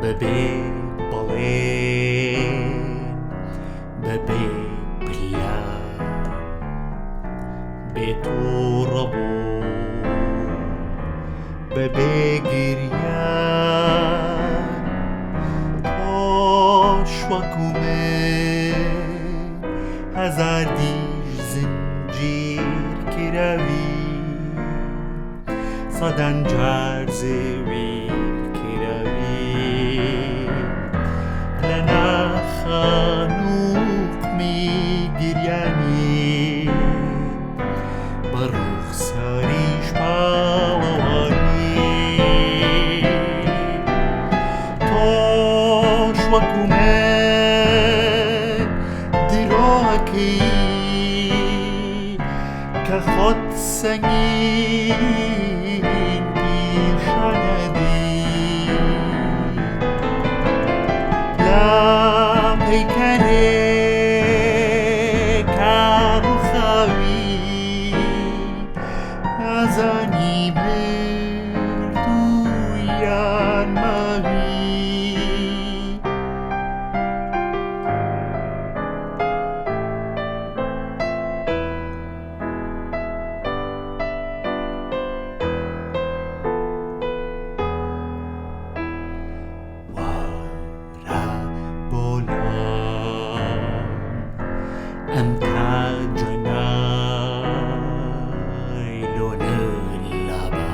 بەبێ بەڵێن، بەبێ پلان، بێ تووڕەبوون، بەبێ گریان، تۆش وەکو من هەزار دیش زنجیر کراوی. سەدان جار زێویر کراوی لە ناخا نوقمی گریانی بە ڕوخساریش پاڵەوانی تۆش وەکو من درۆ ئەکەی کە خۆت سەنگین پیشانەدی لە پەیکەرێ کاڕوخاوی نازانی مردوو یان ماوی. وارە بۆ لام ئەم تاجە نایلۆنە لابە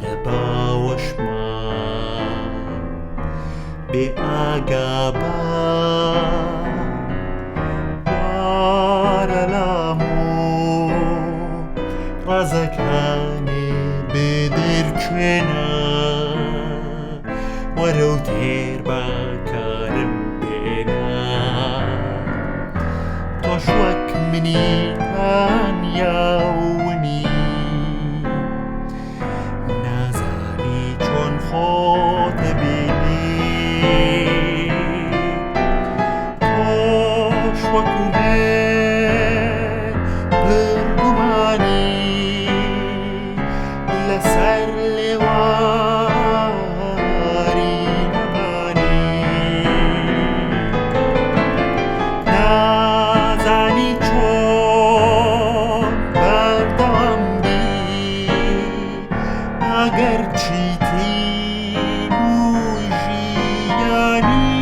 لە باوەشما بێ ئاگا بە وارە لام و ڕازەکانی بدرکێنە وەرە و تێر بە کارم بێنە تۆش وەک منی تەنیا ونی نازانی چۆن خۆتە بینی تۆش وەکو من پرگومانی لەسەر لێواری نەمانی نازانی چۆن بەردەوام بی ئەگەر چیتین و ژیانی.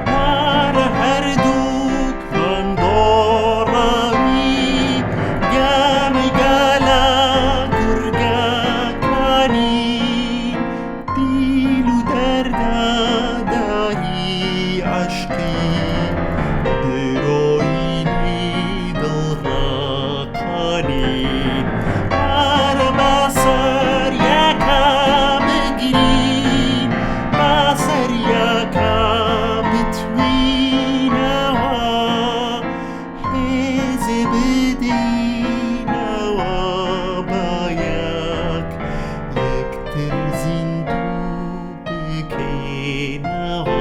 وارە هەردووکمان دۆڕاوی گامەی گالە گورگەکانی دیل و دەرداداری عەشقی درۆینی دڵڕەقانی وارە بەسەر یەکا بگرین بەسەر یەکا بتوینەوە هێزێ بدەینەوە بە یەک یەکتر زیندوو بکەینەوە.